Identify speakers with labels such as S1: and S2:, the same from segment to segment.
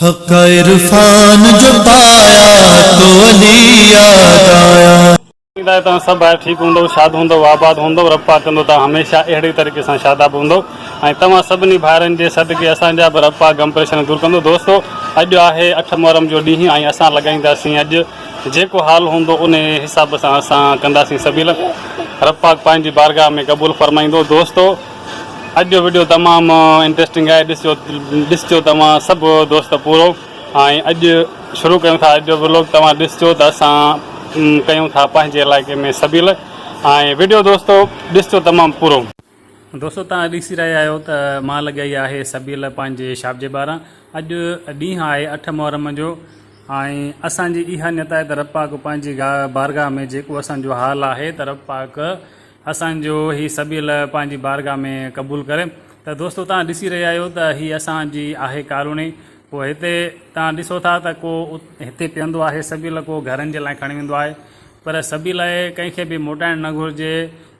S1: حق عرفان جو پايا تو علي ياد آيا.
S2: اميد آهي توهان سڀ ڀائر ٺيڪ هوندؤ شاد هوندؤ آباد هوندؤ رب پاڪ ڪندو توهان هميشه اهڙي طريقي سان شاداب هوندؤ ۽ توهان سڀني ڀائرن جي صدقي اسان جا به رب پاڪ غم پريشانيون دور ڪندو دوستو اڄ آهي اٺ محرم جو ڏينهن ۽ اسان لڳائينداسين اڄ جيڪو حال هوندو انهي حساب سان اسان ڪنداسين سبيل رب پاڪ پنهنجي بارگاهه ۾ قبول فرمائيندو دوستو اڄ جو وڊيو تمام انٽريسٽنگ آهي ڏسجو ڏسجو توهان سڀ دوست پورو ۽ اڄ شروع ڪيون ٿا اڄ جو ولاگ توهان ڏسجو ته اسان ڪيون ٿا پنهنجي علائقي ۾ سبيل ۽ وڊيو دوستو ڏسجو تمام پورو. دوستو توهان ڏسي رهيا آهيو ته مان لڳائي آهي سبيل پنهنجي شاپ جي ٻاهران اڄ ڏينهن آهي اٺ محرم جو ۽ اسان جي اها نيت آهي ته رب پاڪ پنهنجي بارگاهه ۾ جيڪو اسان جو حال آهي ته رب پاڪ اسان جو هي سبيل پنهنجي بارگاهه ۾ قبول ڪري ته دوستو توهان ڏسي رهيا آهيو ته هي اسان جي آهي ڪالوني پوء هتي توهان ڏسو ٿا ته ڪو هتي پيئندو آهي سبيل ڪو گهرن جي لاء کڻي ويندو آهي پر سبيل ڪنهن کي به موٽائڻ نه گهرجي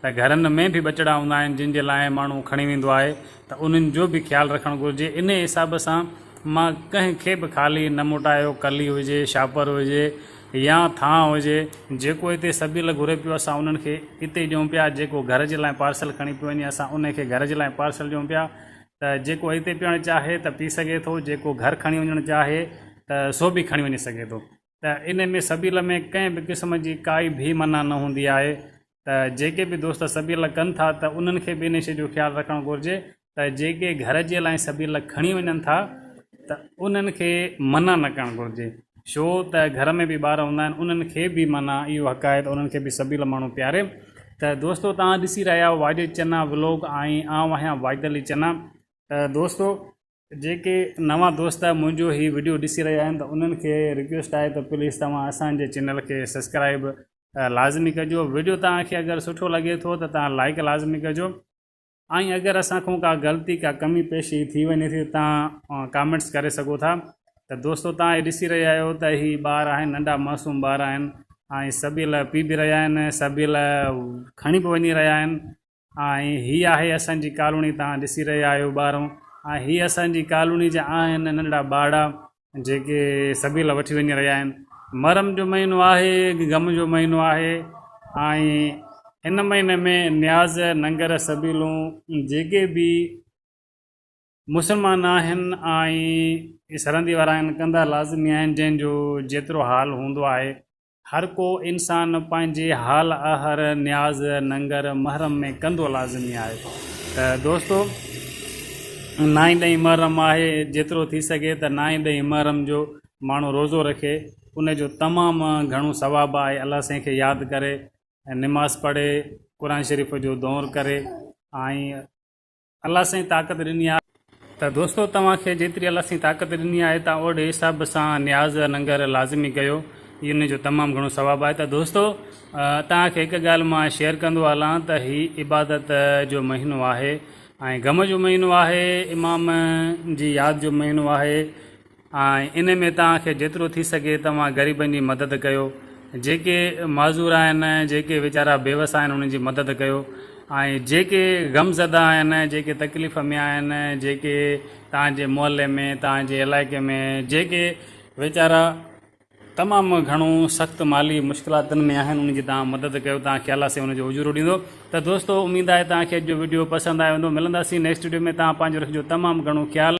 S2: ته گهرن ۾ به ٻچڙا هوندا آهن جن جي لاء ماڻهو کڻي ويندو آهي ته انهن جو به خيال رکڻ گهرجي انهي حساب سان مان ڪنهن کي به خالي نه موٽايو ڪلي هجي شاپر هجي يا ٿانء هجي جيڪو هتي سبيل گهري پيو اسان انهن کي اتي ڏيون پيا جيڪو گهر جي لاء پارسل کڻي پيو وڃي اسان انهي کي گهر جي لاء پارسل ڏيون پيا ته جيڪو هتي پيئڻ چاهي ته پي سگهي ٿو جيڪو گهر کڻي وڃڻ چاهي ته سو به کڻي وڃي سگهي ٿو ته انهي ۾ سبيل ۾ ڪنهن به قسم جي ڪائي به منع نه هوندي آهي ته جيڪي به دوست سبيل ڪن ٿا ته انهن کي به انهي شيء جو خيال رکڻ گهرجي ته جيڪي گهر جي لاء سبيل کڻي وڃن ٿا ته انهن کي منع نه ڪرڻ گهرجي ڇو ته گهر ۾ به ٻار هوندا آهن انهن کي به منع اهو حق آهي ته انهن کي به سبيل ماڻهو پياري ته دوستو توهان ڏسي رهيا آهيو واجد چنا ولوگ ۽ آئون آهيان واجد علي چنا ته دوستو جيڪي نوان دوست منهنجو هي وڊيو ڏسي رهيا آهن ته انهن کي رڪويسٽ آهي ته پليز توهان اسان جي چينل کي سبسڪرائب لازمي ڪجو وڊيو توهان کي اگر سٺو لڳي ٿو ته توهان لائڪ لازمي ڪجو ۽ اگر اسان کان ڪا غلطي ڪا ڪمي پيشي ٿي وڃي ٿي ته توهان ڪامينٽس ڪري سگهو ٿا ته دوستو توهان هي ڏسي رهيا آهيو ته هي ٻار آهن ننڍا معصوم ٻار آهن ۽ سبيل پي به رهيا آهن سبيل کڻي به وڃي رهيا آهن ۽ هي آهي اسان جي ڪالوني توهان ڏسي رهيا آهيو ٻارو ۽ هي اسان جي ڪالوني جا آهن ننڍڙا ٻارڙا جيڪي سبيل وٺي وڃي رهيا آهن محرم جو مهينو آهي غم جو مهينو آهي ۽ هن مهيني ۾ نياز ننگر سبيلون جيڪي به مسلمان آهن ۽ سرندي وارا آهن ڪندا لازمي آهن جنهن جو جيترو حال هوندو آهي هر ڪو انسان پنهنجي حال آهر نياز ننگر محرم ۾ ڪندو لازمي آهي ته دوستو نائين ڏهين محرم آهي جيترو ٿي سگهي ته نائين ڏهين محرم جو ماڻهو روزو رکي ان جو تمام گهڻو ثواب آهي الله سائين کي ياد ڪري نماز پڙهي قرآن شريف جو دور ڪري ۽ الله سائين طاقت ڏني آهي. ته دوستو توهان کي جيتري الله سائين طاقت ڏني آهي توهان اوهڙي حساب سان نياز ننگر لازمي ڪيو ان جو تمام گهڻو ثواب آهي ته دوستو توهان کي هڪ ڳالهه مان شيئر ڪندو هلان ته هي عبادت جو مهينو آهي ۽ غم جو مهينو آهي امام جي ياد جو مهينو آهي ۽ ان ۾ توهان کي جيترو ٿي سگهي توهان غريبن جي مدد ڪيو، جيڪي معذور آهن، جيڪي ويچارا بيوس آهن انهن جي مدد ڪيو ۽ جيڪي غمزده آهن، جيڪي تڪليف ۾ آهن، جيڪي توهان جي محلي ۾ توهان جي علائقي ۾ جيڪي ويچارا تمام گهڻو سخت مالي مشڪلاتن ۾ آهن انهن جي توهان مدد ڪيو توهان کي الله سائين ان جو اجورو ڏيندو ته دوستو اميد آهي توهان کي اڄ جو وڊيو پسند آيو هوندو ملنداسين نيڪسٽ وڊيو ۾ توهان پنهنجو رکجو تمام گهڻو خيال.